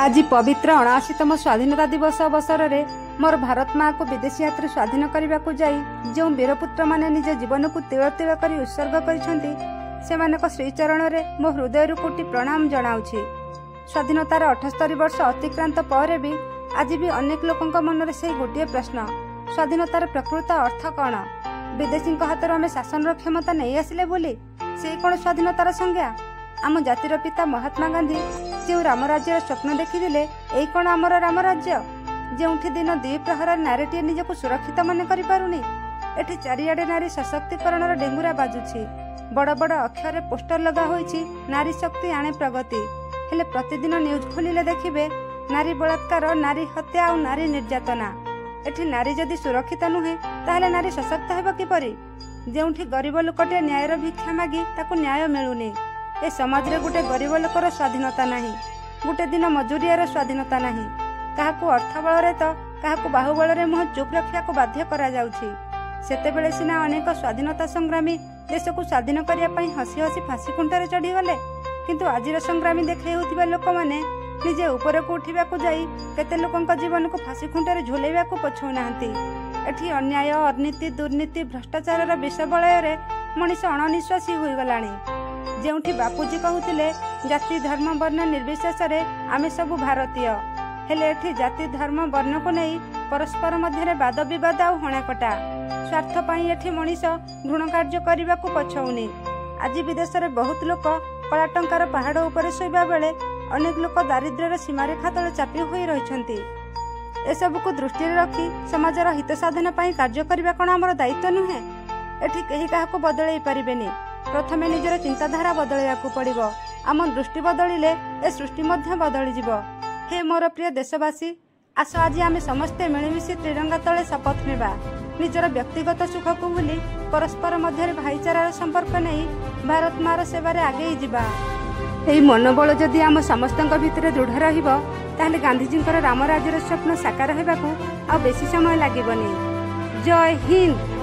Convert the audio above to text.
ଆଜି ପବିତ୍ର 79ତମ ସ୍ୱାଧୀନତା ଦିବସ ଅବସରରେ ମୋର ଭାରତ ମାଆକୁ ବିଦେଶୀ ହାତରୁ ସ୍ୱାଧୀନ କରିବାକୁ ଯାଇ ଯେଉଁ ବୀରପୁତ୍ରମାନେ ନିଜ ଜୀବନକୁ ତିଳ ତିଳ କରି ଉତ୍ସର୍ଗ କରିଛନ୍ତି, ସେମାନଙ୍କ ଶ୍ରୀଚରଣରେ ମୋ ହୃଦୟରୁ କୋଟି ପ୍ରଣାମ ଜଣାଉଛି। ସ୍ୱାଧୀନତାର 78 ବର୍ଷ ଅତିକ୍ରାନ୍ତ ପରେ ବି ଆଜି ବି ଅନେକ ଲୋକଙ୍କ ମନରେ ସେଇ ଗୋଟିଏ ପ୍ରଶ୍ନ, ସ୍ୱାଧୀନତାର ପ୍ରକୃତ ଅର୍ଥ କ'ଣ? ବିଦେଶୀଙ୍କ ହାତରୁ ଆମେ ଶାସନର କ୍ଷମତା ନେଇ ଆସିଲେ ବୋଲି ସେଇ କ'ଣ ସ୍ୱାଧୀନତାର ସଂଜ୍ଞା? ଆମ ଜାତିର ପିତା ମହାତ୍ମା ଗାନ୍ଧୀ ଯେଉଁ ରାମରାଜ୍ୟର ସ୍ୱପ୍ନ ଦେଖିଥିଲେ, ଏଇ କ'ଣ ଆମର ରାମରାଜ୍ୟ, ଯେଉଁଠି ଦିନ ଦ୍ୱିପ୍ରହରରେ ନାରୀଟିଏ ନିଜକୁ ସୁରକ୍ଷିତ ମନେ କରିପାରୁନି? ଏଠି ଚାରିଆଡ଼େ ନାରୀ ସଶକ୍ତିକରଣର ଡେଙ୍ଗୁରା ବାଜୁଛି, ବଡ଼ ବଡ଼ ଅକ୍ଷରରେ ପୋଷ୍ଟର ଲଗା ହୋଇଛି, ନାରୀ ଶକ୍ତି ଆଣେ ପ୍ରଗତି। ହେଲେ ପ୍ରତିଦିନ ନ୍ୟୁଜ୍ ଖୋଲିଲେ ଦେଖିବେ ନାରୀ ବଳାତ୍କାର, ନାରୀ ହତ୍ୟା ଆଉ ନାରୀ ନିର୍ଯାତନା। ଏଠି ନାରୀ ଯଦି ସୁରକ୍ଷିତ ନୁହେଁ, ତାହେଲେ ନାରୀ ସଶକ୍ତ ହେବ କିପରି? ଯେଉଁଠି ଗରିବ ଲୋକଟିଏ ନ୍ୟାୟର ଭିକ୍ଷା ମାଗି ତାକୁ ନ୍ୟାୟ ମିଳୁନି, ଏ ସମାଜରେ ଗୋଟେ ଗରିବ ଲୋକର ସ୍ୱାଧୀନତା ନାହିଁ, ଗୋଟେ ଦିନ ମଜୁରିଆର ସ୍ୱାଧୀନତା ନାହିଁ। କାହାକୁ ଅର୍ଥ ବଳରେ ତ କାହାକୁ ବାହୁବଳରେ ମୁହଁ ଚୁପ୍ ରଖିବାକୁ ବାଧ୍ୟ କରାଯାଉଛି। ସେତେବେଳେ ସିନା ଅନେକ ସ୍ୱାଧୀନତା ସଂଗ୍ରାମୀ ଦେଶକୁ ସ୍ୱାଧୀନ କରିବା ପାଇଁ ହସି ହସି ଫାଶୀ ଖୁଣ୍ଟରେ ଚଢ଼ିଗଲେ, କିନ୍ତୁ ଆଜିର ସଂଗ୍ରାମୀ ଦେଖାଇ ହେଉଥିବା ଲୋକମାନେ ନିଜେ ଉପରକୁ ଉଠିବାକୁ ଯାଇ କେତେ ଲୋକଙ୍କ ଜୀବନକୁ ଫାଶୀ ଖୁଣ୍ଟରେ ଝୁଲେଇବାକୁ ପଛଉନାହାନ୍ତି। ଏଠି ଅନ୍ୟାୟ, ଅନୀତି, ଦୁର୍ନୀତି, ଭ୍ରଷ୍ଟାଚାରର ବିଷ ବଳୟରେ ମଣିଷ ଅଣନିଶ୍ୱାସୀ ହୋଇଗଲାଣି। ଯେଉଁଠି ବାପୁଜୀ କହୁଥିଲେ ଜାତି, ଧର୍ମ, ବର୍ଣ୍ଣ ନିର୍ବିଶେଷରେ ଆମେ ସବୁ ଭାରତୀୟ, ହେଲେ ଏଠି ଜାତି, ଧର୍ମ, ବର୍ଣ୍ଣକୁ ନେଇ ପରସ୍ପର ମଧ୍ୟରେ ବାଦ ବିବାଦ ଆଉ ହଣାକଟା। ସ୍ୱାର୍ଥ ପାଇଁ ଏଠି ମଣିଷ ଘୃଣ କାର୍ଯ୍ୟ କରିବାକୁ ପଛଉନି। ଆଜି ବିଦେଶରେ ବହୁତ ଲୋକ କଳା ଟଙ୍କାର ପାହାଡ଼ ଉପରେ ଶୋଇବା ବେଳେ ଅନେକ ଲୋକ ଦାରିଦ୍ର୍ୟର ସୀମାରେଖା ତଳେ ଚାପି ହୋଇ ରହିଛନ୍ତି। ଏସବୁକୁ ଦୃଷ୍ଟିରେ ରଖି ସମାଜର ହିତ ସାଧନ ପାଇଁ କାର୍ଯ୍ୟ କରିବା କ'ଣ ଆମର ଦାୟିତ୍ୱ ନୁହେଁ? ଏଠି କେହି କାହାକୁ ବଦଳେଇ ପାରିବେନି। ପ୍ରଥମେ ନିଜର ଚିନ୍ତାଧାରା ବଦଳାଇବାକୁ ପଡ଼ିବ। ଆମ ଦୃଷ୍ଟି ବଦଳିଲେ ଏ ସୃଷ୍ଟି ମଧ୍ୟ ବଦଳିଯିବ। ହେ ମୋର ପ୍ରିୟ ଦେଶବାସୀ, ଆସ ଆଜି ଆମେ ସମସ୍ତେ ମିଳିମିଶି ତ୍ରିରଙ୍ଗା ତଳେ ଶପଥ ନେବା। ନିଜର ବ୍ୟକ୍ତିଗତ ସୁଖକୁ ଭୁଲି ପରସ୍ପର ମଧ୍ୟରେ ଭାଇଚାରାର ସମ୍ପର୍କ ନେଇ ଭାରତ ମାର ସେବାରେ ଆଗେଇ ଯିବା। ଏହି ମନୋବଳ ଯଦି ଆମ ସମସ୍ତଙ୍କ ଭିତରେ ଦୃଢ଼ ରହିବ, ତାହେଲେ ଗାନ୍ଧିଜୀଙ୍କର ରାମରାଜ୍ୟର ସ୍ୱପ୍ନ ସାକାର ହେବାକୁ ଆଉ ବେଶୀ ସମୟ ଲାଗିବନି। ଜୟ ହିନ୍ଦ।